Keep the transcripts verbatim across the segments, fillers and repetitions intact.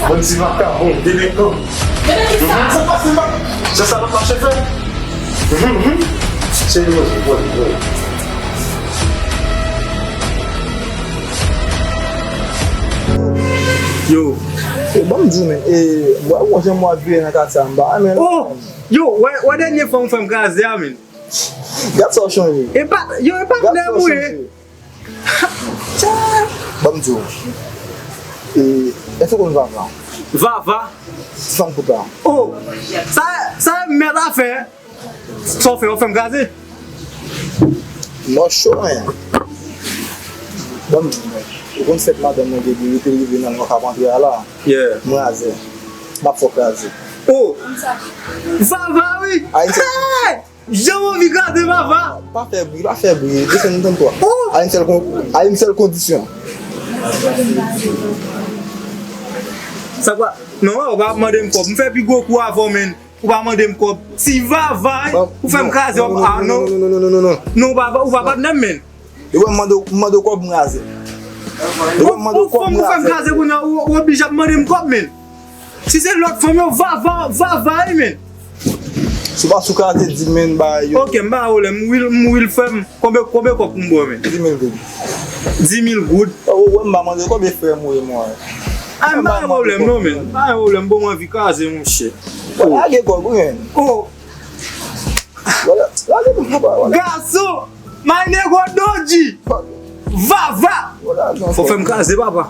Bandi makabon, delenkan. Sa pase, man. Se sa l ap mache fè. Se yo, se bon, bon. Yo. Yo, ban m di w, men, e, bwa, w jan mwen ap viv nan katye a, m pa renmen l. Oh! Yo, wè, wè dènye fwa w fè m kraze a, men. Gad sa w chanje. E pa, yo, e pa vle mwen. Ban m di w. E, èske w konn Vava? Vava? Ti fanm kout la. Oh, sa, sa mèt afè. Sa w fè, w fè m kraze? Mò cho, en. Ban m di w, men. Ou konn fèt madanm mwen gen de wi, te rive nan mwen k ap antre a la. Yeah. M kraze. M ap fè w kraze. Oh! Vava, wi! Hey! Jan m anvi kraze Vava! Pa fè bri, pa fè bri. Desann, nou tann twa. Oh! A yon sèl kon-, a yon sèl kondisyon. Sa kwa? Non, ou pa mande m kòb. M fè pi gwo kou avè w, men. Ou pa mande m kòb. Ti Vava, wi. Ou fè m kraze, non, non, non, non. Non, ou pa, ou pa patnè m, men. Depi m mande w, m mande w kòb, m kraze. Depi m mande w kòb, m kraze. Ou fè m kraze kounye a, ou, ou oblije ap mande m kòb, men. Si se lòt fanm yo, Vava, Vava, wi, men. Si w pa sou kraze, di m, men, bagay yo. Ok, m pa wè w lè, m will, m will fè m. Konbyen, konbyen kòb pou m ba w, men? Dis mil goud. Dis mil goud? Ou wè m pa mande kòb, e frè m ou ye, mwen. Ah, m pa gen pwoblèm, non, men. M pa gen pwoblèm, bon, m anvi kraze, monchè. Lage kòb, wi, men. Oh. Lage pou papa, wala. Gason! My nigga Dodji! Vava! Fò fè m kraze, papa.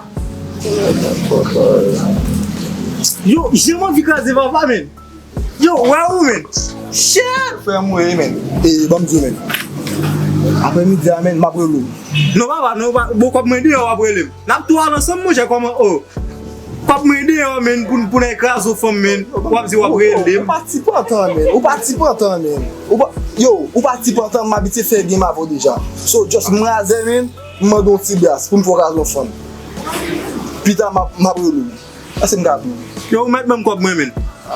Yo, jan m anvi kraze Vava, men. Yo, wè ou, men. Shit! Frè m, wi, men. E, ban m di w, men. Aprè midi a, men, m ap rele w. Non, papa, non, pa, bon, kòb mwen deyò, w ap rele m. N ap tou al ansanm, monchè, kòman, oh. Kòb mwen deyò, men, pou, pou n al kraze yon fanm, men. W ap di w ap rele m. Ou pa ti pantan, men. Ou pa ti pantan, men. Ou pa, yo, ou pa ti pantan, m abitye fè game avè w deja. So, just m kraze, men, m mande yon ti bras pou m fè w kraze yon fanm. Pita, m ap, m ap rele w. Èske m ka peye w? Yo, ou mèt ban m kòb mwen, men.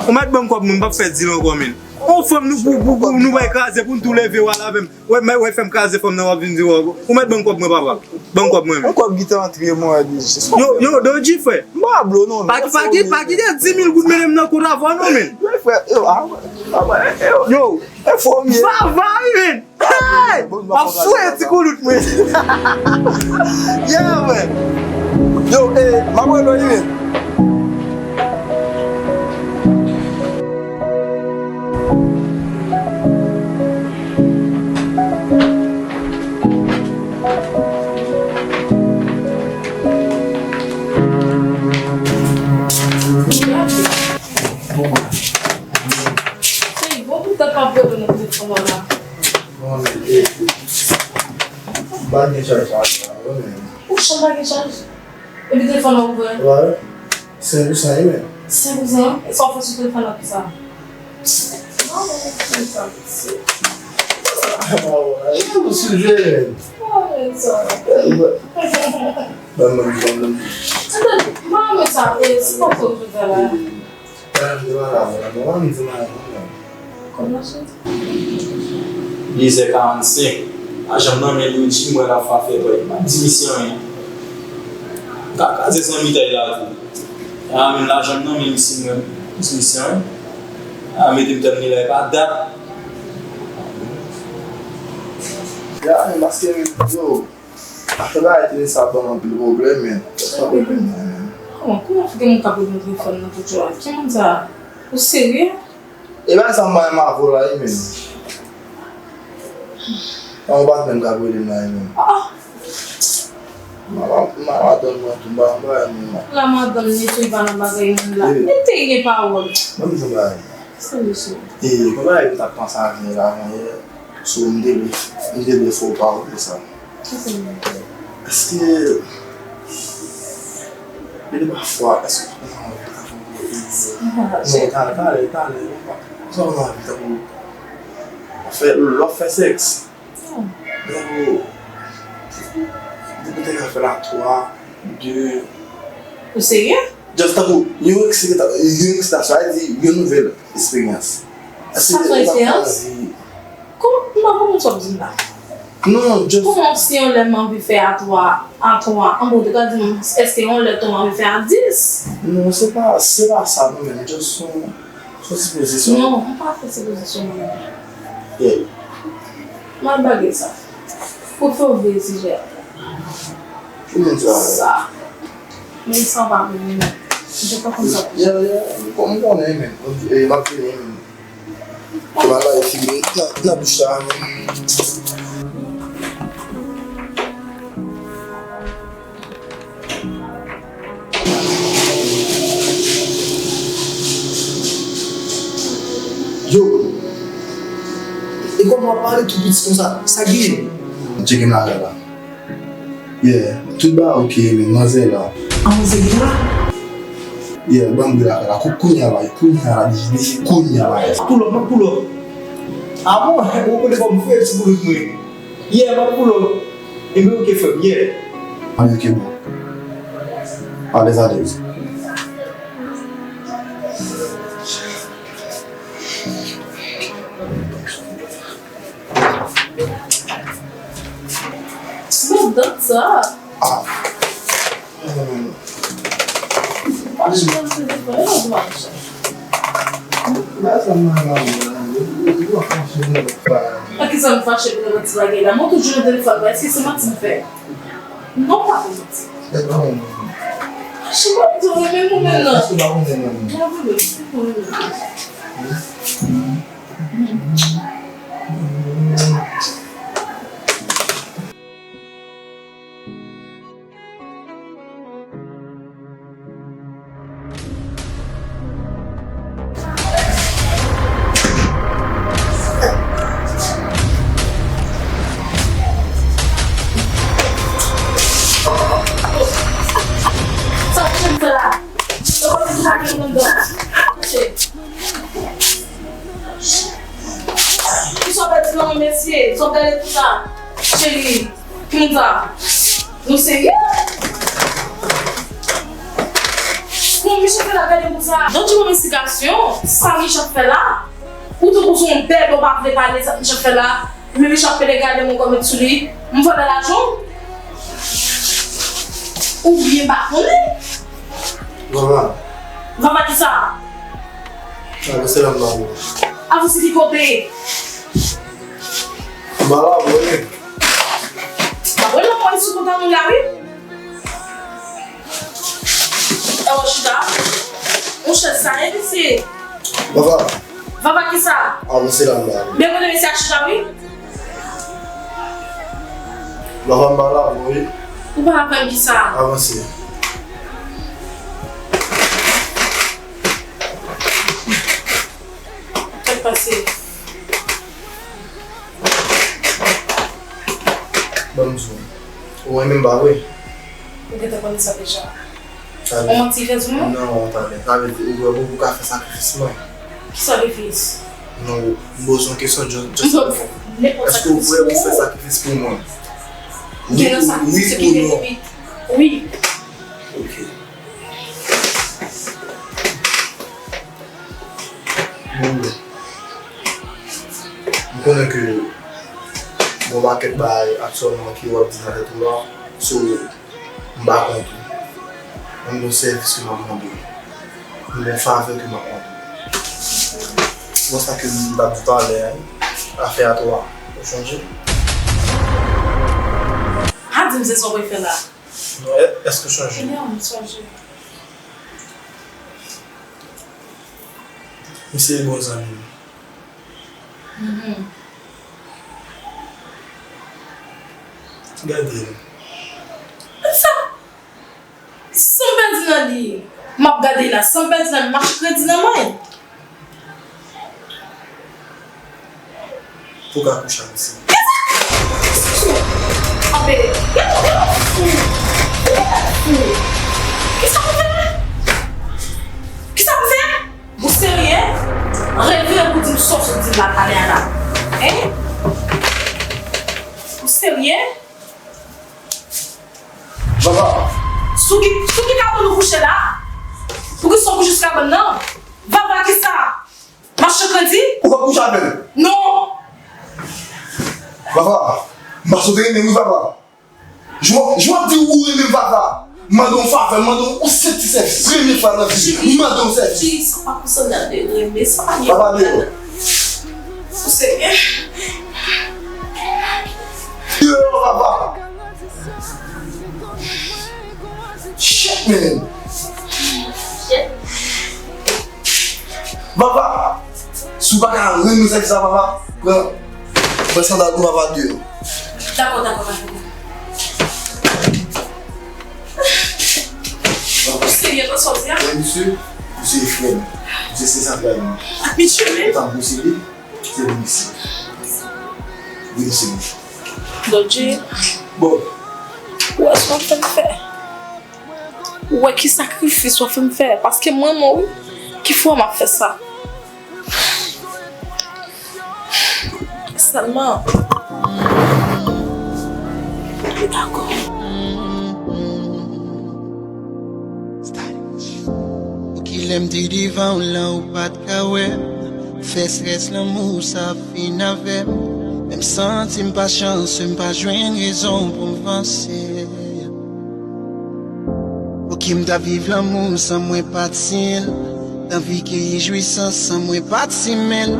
Ou mèt ban m kòb mwen, m p ap fè dil ankò, men. On fanm nou pou, pou, pou nou bay kraze, pou n tou leve w al avè m. Wè, mè, wè, fè m kraze fanm nan, w ap vin di, wè, ou mèt ban m kòb mwen, papa. Ban m kòb mwen, men. On kòb ki te antre, mwen, di, jis. Yo, yo, Dodji, frè. M pa blo, non, men. Pa, pa ki, pa kite dis mil goud mennen m nan kont avè w, non, men. Yo, frè, yo, ah, ah, yo. Yo. E fò m ye. Vava, wi, men. Hey! M ap fouye ti koulout mwen. Yeah, man. Yo, eh, m ap rele w, wi, men. Cheri, bon bout tan m ap rele w nan telefòn nan la. Bon, men, e, m pa gen chaj sa, sa, wi, men. Ou chan pa gen chaj? Epi telefòn nan ouvè? Wi. Senk pou san, wi, men. Senk pou san? E sa w fè sou telefòn nan konsa? Non, men, men sa, se. Ah, wi, ou sou jwe, men. Ah, men sa. Ban m, ban m, ban m. Antann, mwen renmen sa, e, sipòte w jodi a la. Dizè karannsenk. Lajan m nan men Dodji, m wè l ap fè afè pa l. M ap di misye anyen. M ka kraze zanmitay la tou. A, men lajan m nan men misye, m di misye anyen. A, mete m tann li la, e pa dat. Ya, men paske, yo, afè bagay tele sa ban m anpil pwoblèm, men. Se pa pwoblèm nan, men. Kòman, kòman fè gen moun k ap rele nan telefòn nan tout jou a? Ki moun sa? Ou serye? E bagay sa m pa renmen avè w la, wi, men. An, ou pa t menm k ap rele m la, wi, men. Ah! Ma, ma, ma, madanm mwen tou, m pa, m pa renmen, non. La madanm li tou, li pa nan bagay moun la. Wi. Mete gen pawòl. Ban m di w bagay. Sa mesye. E, konn bagay m t ap panse avè l avanyè, so m te vle, m te vle fè w pawòl de sa. Kisa w vle fè? Èske, gen de pafwa, èske w pa konn anvi tankou, non, talè, talè, talè, ou pa, èske w pa konn anvi tankou, fè, lè w fè sèks, tankou, depi w te ka fè l a twa, de. Ou serye? Just tankou yon eksita-, yon eksitasyon, sa vle di yon nouvèl esperyans. Èske sa se yon esperyans? Kòman, kòman, kòman sa w ap di m la? Non, just. Kòman si yon lè m anvi fè a twa, a twa, an bon, ou te ka di m, èske yon lè tou m anvi fè a dis? Non, se pa, se pa sa non, men just yon, yon sipozisyon. Non, m pa fè sipozisyon mwen menm. Yeah. M al bagay sa. Pou fè w veye sijè a. Ki moun sa? Sa. Men sa pa vre, men. M te pa konn sa. Yeah, yeah, m kon-, m konnen, men. E, m ap vini, men. Bagay fini nan, nan bouch la, men. Yo! E kòman w ap pale tou piti konsa? Sa genyen? Tcheke m lakay la. Yeah, tout bagay ok, men manzè la. An manzè gen la? Yeah, ban m bri lakay la. Kou-, kounye a bay, kounye a la, deje, deje, kounye a bay. Pull up, mwen pull up. A bon, ou konnen fò m fè ti pull up mwen. Yeah, mwen pull up. Ebyen ok frè m, yeah. Alèz, ok, bro. Alèz, alèz. Snoop, dat sa. Ah. Fache nan telefòn, yo, fache. Lakisa m fache pou nan ti bagay la. Mwen toujou nan telefòn mwen, èske se manti m fè? Non, pa fè manti. Fache, mwen di w renmen mwen menm nan. Èske w pa konnen mwen menm? Mwen renmen mwen menm. Sa w ap fè la? Yo konnen sa ki anndan. Mache. Kisa w pèdi nan men mesye? Sa w gade tout sa? Cheri, Knouda, nou serye? Bon, Michel fè la gade konsa. Donk, yon envestigasyon, sa Michel fè la? Ou tankou se yon bèl, ou pa vle pale sa Michel fè la? Men Michel ap pede gade mwen kòm met sou li. M vòlè lajan w? Oubyen m pa konnen? Vava. Vava kisa? Avanse la, m ba ou. Avanse ki kote? M ba la, m wè. M ap wè la, mwen sou konta nou la, wi. E w chita. Monchè, sa e mesye. Vava. Vava kisa? Avanse la, m ba ou. Byen konnen mesye a chita, wi. Vava, m ba la, wi. Ou pa avè m kisa? Avanse. Sa k pase? Ban m di w. Ou renmen m pa vre? Ou gentan konnen sa deja. Ou manti fè sou mwen? Non, tande. Sa vle di, ou wè, ou ka fè sakrifis mwen. Ki sakrifis? Non, m poze yon kesyon, just, just pou fè. Èske ou prè pou fè sakrifis pou mwen? Wi ou non? Wi. Ok. Bon, m konnen ke gon pakèt bagay aktyèlman ke w ap di nan tèt ou la, so, m pa kont ou. Mwen gon sèvis ke m ap mande w. Mwen gon favè ke m ap mande w. Bon, sa ke m t ap di talè a, afè a twa, ou chonje? Pa di m se sa w prefere la. Non, è-, èske w chonje? Ebyen, m chonje. Misye e bon zanmi m. Mhm. Gade l. Sa, san m pèdi nan li, m ap gade la, san m pèdi nan li, m ap kredi nan men. Pou ka kouche ak misye. Anben, gade, gade fou. Gade fou. Kisa pou fè? Kisa pou fè? Ou serye? Revire pou di m sa w sot di m la talè a la. Hein? Ou serye? Vava. Sou ki, sou ki kabann ou kouche la? Poukisa w kouche sou kabann nan? Vava kisa? Mache kredi? Ou p ap kouche avè l? Non. Vava. M panse w te renmen m wi, Vava. Jan w ap di ou renmen Vava. M mande w yon favè, m mande w yon senp ti sèvis. Premye fwa nan vi m, m mande w yon sèvis. Cheri, sa pa konsène de renmen, sa pa gen. Vava deyò. Ou serye? Deyò, Vava. Shit, man. Shit. Vava, si w pa ka rann mwen sèvis la, Vava, pran, pran sandal ou, Vava, deyò. Dakò, dakò, dakò. Ou serye nan sa w di a? Wi, mesye, misye frè m. Misye se zantray mwen. Abitye, men. Ou ta posede, se li mesye. Wi, mesye. Dodji. Bon. Ou wè sa w ap fè m fè? Ou wè ki sakrifis w ap fè m fè? Paske m renmen w, wi. Ki fè w m ap fè sa? Sèlman. Li dakò. Pou kilè m te devan w lan ou pa t ka wè m? Fè strès lanmou sa fin avè m. Men m santi m pa chanse, m pa jwenn rezon pou m vanse. Pou ki m ta viv lanmou san mwen pa t siyen l? Tan vi ki jwisans san mwen pa t simen l.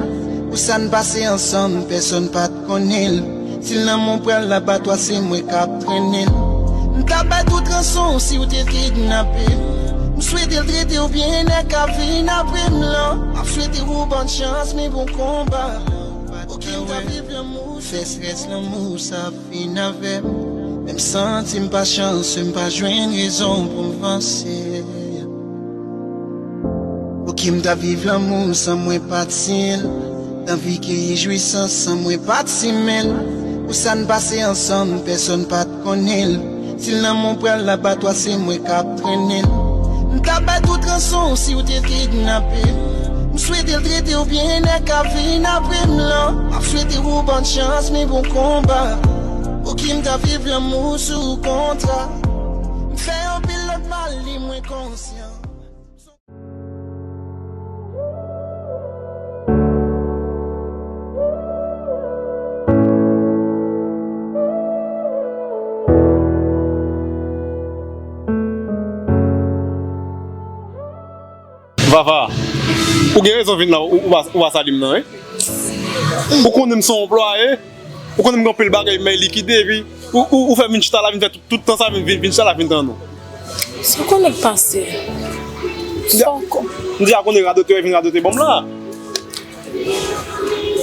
Pou sa n pase ansanm, pèsonn pa t konnen l. Si lanmou pral labatwa, se mwen k ap trennen l. M t ap bay tout ranson si w te kidnape m. M swete l trete w byen, nèg ka vin apre m lan. M ap swete w bòn chans, men bon konba. Pou ki m ta viv lanmou, fè strès lanmou sa fin avè m. Men m santi m pa chanse, m pa jwenn rezon pou m vanse. Pou ki m ta viv lanmou san mwen pa t siyen l? Tan vi ki jwisans san mwen pa t simen l. Pou sa n pase ansanm, pèsonn pa t konnen l. Si lanmou pral labatwa, se mwen k ap trennen l. M t ap bay tout ranson si w te kidnape m. M swete l trete w byen, nèg ka vin apre m lan. M ap swete w bòn chans, men bon konba. Pou ki m ta viv lanmou sou kontra? M fè anpil lòt mal, li mwen konsyan. Vava, ou gen rezon vin la, ou, ou pa, ou pa salye m nan, wi. Ou konnen m se yon anplwaye, ou konnen m gen anpil bagay, men likide, epi ou, ou, ou fè m vin chita la, vin fè tout, tout tan sa, vin, vin, vin chita la, vin tann ou. Sa w konnen k pase? Sa w ko- M di a konnen radote, vin radote ban m la.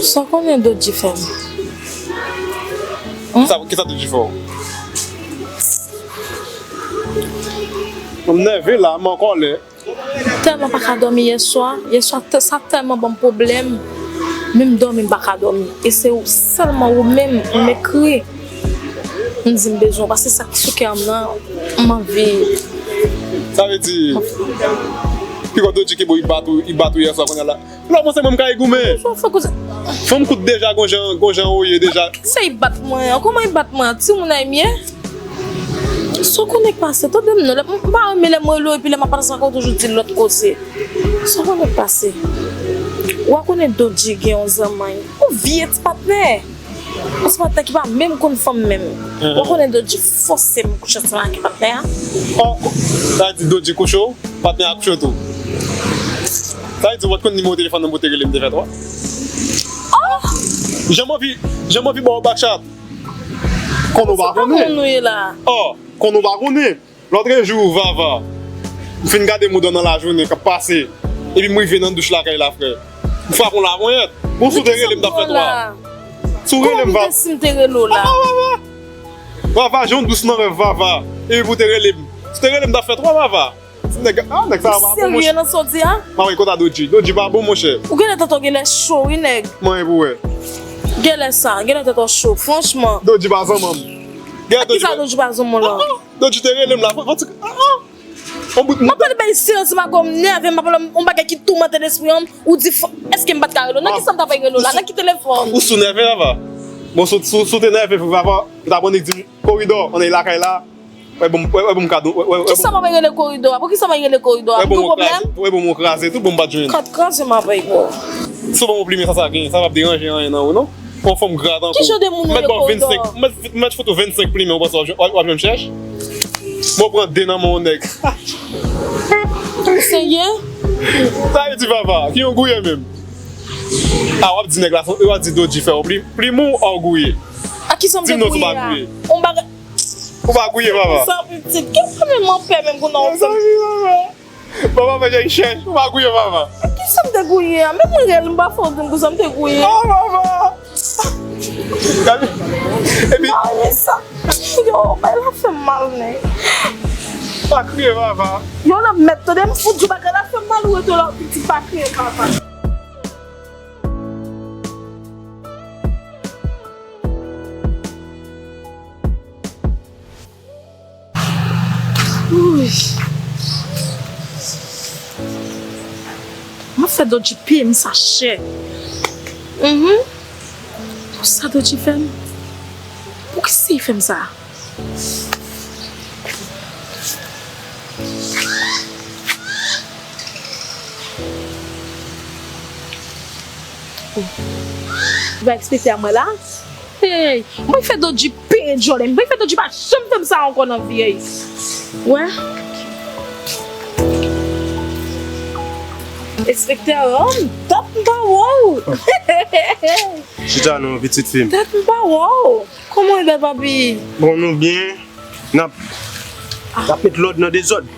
Sa w konnen Dodji fè m? Kisa, kisa Dodji fè w? M nève la, m an kòlè. Tèlman pa ka dòmi yèswa. Yèswa, tè- sa tèlman ban m pwoblèm. Menm dòmi, m pa ka dòmi. E se ou, sèlman ou menm, m ekri. M di m bezwen w, paske sa k sou kè m nan, m anvi. Sa vle di, piga Dodji ki bo, li bat ou, li bat ou yèswa, kounye a la. Lè w panse mwen m ka goumen. Fò, fò koze. Fanm kout deja, gon jan, gon jan ou ye deja. Se li bat mwen an. Kòman li bat mwen an? Timoun a m ye? Sa w konnen k pase? Tande m non. Lè m pa renmen lè m rele w epi lè m ap pale sa w toujou di lòt koze. Sa w konnen k pase? Ou a konnen Dodji gen yon zanmann. Yon vye ti patnè. Yon ti patnè ki pa menm konn fanm menm. Ou a konnen Dodji fòse m kouche ansanm ak patnè a. Oh, sa vle di Dodji kouche w? Patnè a kouche tou. Sa vle di ou pa t konn nimewo telefòn nan pou te rele m te fè twa? Oh! Jan m anvi, jan m anvi ba w back chat. Konn ou pa konnen. Oh, konn ou pa konnen. Lòtrejou, Vava, m fin gade mouda w nan lajounen k ap pase. Epi m rive nan douch lakay la, frè. M frape w laponyèt. Bon, si w te rele m, m t ap fè twa. Si w rele m, Vava. Si m te rele w la. Vava, jan w dous nan rèv, Vava. Epi pou w te rele m. Si w te rele m, m t ap fè twa, Vava. Nèg, ah, nèg sa pa bon, monchè. Serye nan sa w di a? Mwen, kote Dodji? Dodji pa bon, monchè. Ou genlè tèt ou genlè cho, wi, nèg. Mwen, pou wè. Genlè sa, genlè tèt ou cho, franchman. Dodji pa zanmanm. Genlè Dodji pa. Kisa Dodji pa zanmanm la? Ah, ah. Dodji te rele m la, fò, fò ti, ah, ah. On bout. M ap pale bay silans, m a kòm nève, m ap pale yon bagay ki toumante lespri an, ou di fò, èske m pa t ka rele w? Nan ki sa m ta pral rele w la? Nan ki telefòn? Ou sou nève, Vava? Bon, si w, si w, si w te nève, Vava, m ta pran nèg di m, koridò, ann al lakay la. Wè bon, wè, wè bon m ka dou, wè, wè, wè. Kisa m ap rele koridò a? Pou kisa m ap rele koridò a? M gen pwoblèm? Wè bon, mwen kraze, tout bon m pa t jwenn. Kat kraze m avèk ou. Si w ban m yon plimen, sa, sa gen, sa p ap deranje anyen nan ou, non? Yon fanm gra tankou. Ki jan de moun ou ye, Kodo? M mèt ba w vennsenk, m mèt, m mèt fout ou vennsenk plimen, ou panse w ap, w ap, w ap janm chèch? Mwen pran de nan men yon nèg. Ou serye? Sa vle di papa, ki yon gouye menm? A, w ap di nèg la, w ap di Dodji fè w plim, plim ou, a w gouye. A ki sa m te gouye a? Di m non, si w pa gouye. On bagay. Ou pa gouye, papa. Sa pitit, ki pwoblèm an pè menm kounye a w fè m? Papa fè jay chèch, ou pa gouye, papa. Ki sa m te gouye a? Menm mwen reyèl, m pa fè w di m pou sa m te gouye. Oh, papa. Gade. Epi. Mare sa. Yo, bay la fè m mal, nèg. Pa kriye, papa. Yo, nan mèt, tande m fout di w bagay la fè m mal, ou rete la, pitit, pa kriye, papa. Ui. M ap fè Dodji peye m sa chè. Mhm. Pou sa Dodji fè m? Poukisa li fè m sa? Ou pa ekspekte a mwen la? Hey, mwen fè Dodji peye djòlè. Mwen fè Dodji pa janm fè m sa ankò nan vi a. Wè. Enspektè, oh, dat m pa wè w. Chita non, pitit fi m. Dat m pa wè w. Kòman w ye, bèl papi? Bon, nou byen. N ap, n ap met lòd nan dezòd.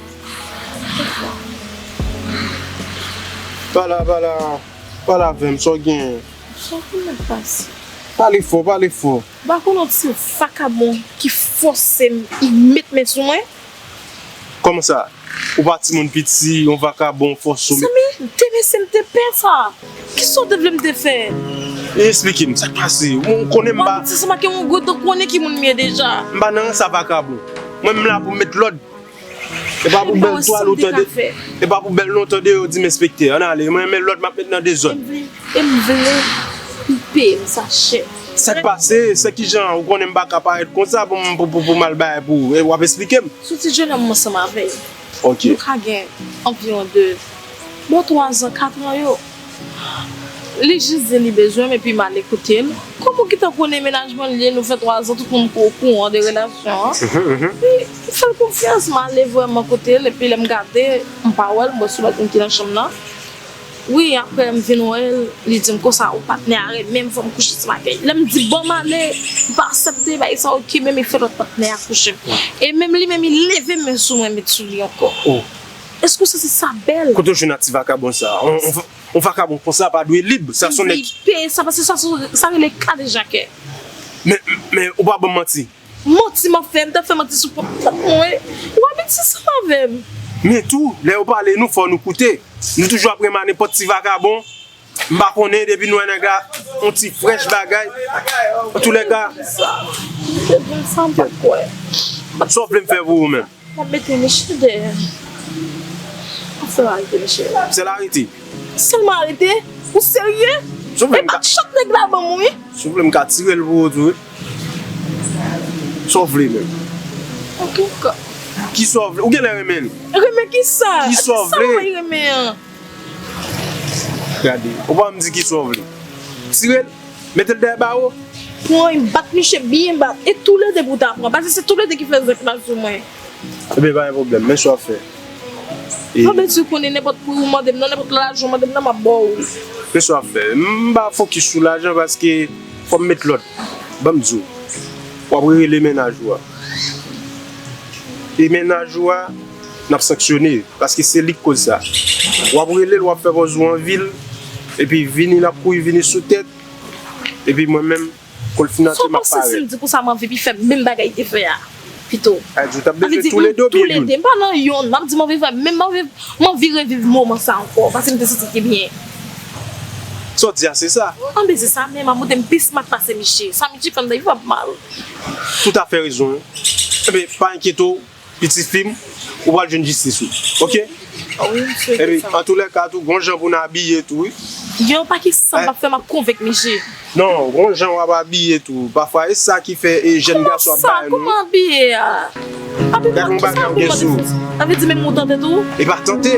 Pale, pale, pale avè m, sa w genyen? Sa w konn ap pase? Pale fò, pale fò. M pa konn yon ti vakabon ki fòse m, li met men sou mwen. Kòman sa? Ou pa timoun piti, yon vakabon fòse w met. Zanmi, te mesye m te pè sa. Kisa w te vle m te fè? Esplike m, sa k pase? Ou konnen m pa. Mwen ti sa make yon gwo dan konnen ki moun m ye deja. M pa nan rans a vakabon. Mwen, m la pou m met lòd. E pa pou bèl twal ou tande. E pa pou bèl non tande yo di m enspektè. Ann ale, mwen menm lòd m ap met nan dezòd. E m vle, e m vle, m peye m sa chè. Sa k pase? Se kijan ou konnen m pa ka parèt konsa pou m, pou, pou, pou m al bay pou ou? E w ap esplike m? Sou ti jenòm m ansanm avè l. Ok. Nou ka gen anviwon de, bon, twa zan, kat an yo. Li jis di li bezwen m epi m ale kote l. Kòm ou gentan konnen mennaj mwen li ye, nou fè twa zan, tout moun okouran de relasyon an. Mhm, mhm. Epi, m fè l konfyans, m ale vrèman kote l, epi lè m gade, m pa wè l, m wè se lòt moun ki nan chanm nan. Wi, apre m vin wè l, li di m konsa, o, patnè a renmen m, fò m kouche ansanm ak li. Lè m di, bon, m ale, m pa aksepte, bagay sa, ok, men li fè lòt patnè a kouche m. E menm li menm, li leve men sou mwen, met sou li ankò. Oh. Èske w santi sa bèl? Kote w jwenn ak ti vakabon sa? On, on, on vakabon konsa pa dwe lib. Sa se yon nèg. Li peye sa, paske sa, sa rele kadejakè. Men, men, ou pa ban m manti. Manti m ap fè, m t ap fè manti sou pwòp tèt mwen. Ou abitye sa avè m. Men tou, lè yo pale nou, fò nou koute. Nou toujou ap renmen nenpòt ti vakabon. M pa konnen, depi nou wè nèg la, yon ti frèch bagay. Antoulèka. Sa m pa kwè. Sa w vle m fè pou ou menm? M ap mete mesye dèyè. M ap fè l arete, mesye. Sèl arete? Sèlman arete? Ou serye? Epa, chak nèg la ban m, wi. Si w vle, m ka tire l pou ou tou, wi. Sa w vle menm? Ok, ankò. Kisa w vle? Ou genlè renmen l. Renmen kisa? Kisa w vle? Kisa w renmen an? Gade, ou pa m di kisa w vle. Tire l, mete l dèyè bawo. Pran, bat misye byen bat. E toulede pou ta pran. Paske se toulede ki fè zak la sou mwen. Ebyen, pa gen pwoblèm, men sa w ap fè. E anben, si w konnen nenpòt pri ou mande m nan, nenpòt lajan ou mande m nan, m ap ba w li. Men sa w ap fè. M pa fokis sou lajan paske fò m met lòd. Ban m di w. W ap rele mennaj ou a. E mennaj ou a, n ap sanksyone, paske se li k koz sa. W ap rele l, w ap fè pòz ou anvi l, epi vini, l ap kouri vini sou tèt, epi mwen menm, kou l fin antre, m ap parèt. Sa w panse si m di konsa m anvi, epi fè menm bagay li te fè a pito? A di w t ap bezwen toulede oubyen youn? Toulede, m pa nan yonn, m ap di m anvi fè menm, m anvi, m anvi reviv moman sa ankò, paske m te santi l te byen. Sa w di a, se sa? Anben, se sa menm, ap montre m pi smart pase misye. Sa misye fè m nan, li fè m mal. Tout à fait raison. Enben, pa enkyete w, pitit fi m, ou pral jwenn jistis ou. Ok? Wi, m swete sa. Epi, antoulèka tou, gon jan pou n abiye tou, wi. Gen yon pakèt san m ap fè, m ap konvenk misye. Non, gon jan w ap abiye tou. Pafwa, e sa ki fè, e, jèn gason ap bay nou. Kòman sa? Kòman abiye a? Abiye m ak kisa pou mande pou sa? Sa vle di menm ou tante tou? E pa tante.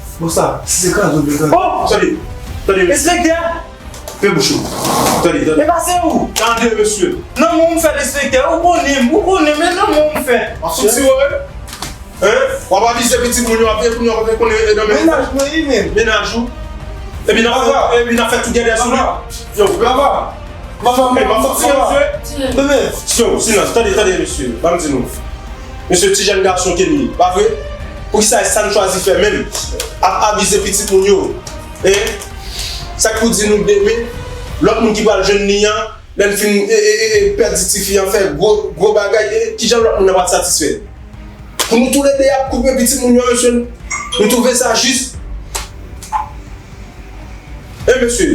Bon, sa, si se kraze w vle kraze. Oh! Tande, tande, mesye. Enspektè! Fè bouch ou. Tande, tande. E pa se ou! Tande, mesye. Nan men w m fèt, enspektè. Ou konnen m, ou konnen, men nan men w m fèt. W ap soti wè. Hein? W ap abize pitit moun yo, apre kounye a w ap konnen e nan men. Mennaj mwen, wi, men. Mennaj ou? Epi n ap fè, epi n ap fè tout gèdè sou li. Yo, papa. Papa, m ap soti, mesye. Bebe. Yo, silans, tande, tande, mesye. Ban m di nou. Mesye, ti jèn gason ke n ye, pa vre? Poukisa e sa n chwazi fè menm? Ap abize pitit moun yo. Hein? Sa k pou di nou demen, lòt moun ki pral jwenn li an, lè n fin e, e, e, e, pèdi tifi an, fè gwo, gwo bagay, e, kijan lòt moun nan pral satisfè? Pou nou toulede ap koupe pitit moun yo, mesye, nou twouve sa jis? E mesye,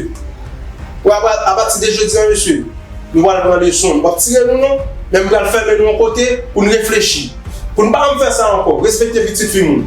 wè, apa- apati de jodi a, mesye, nou pral pran leson. M p ap tire nou non, men m pral fèmen nou yon kote pou n reflechi. Pou n pa janm fè sa ankò. Respekte pitit fi moun.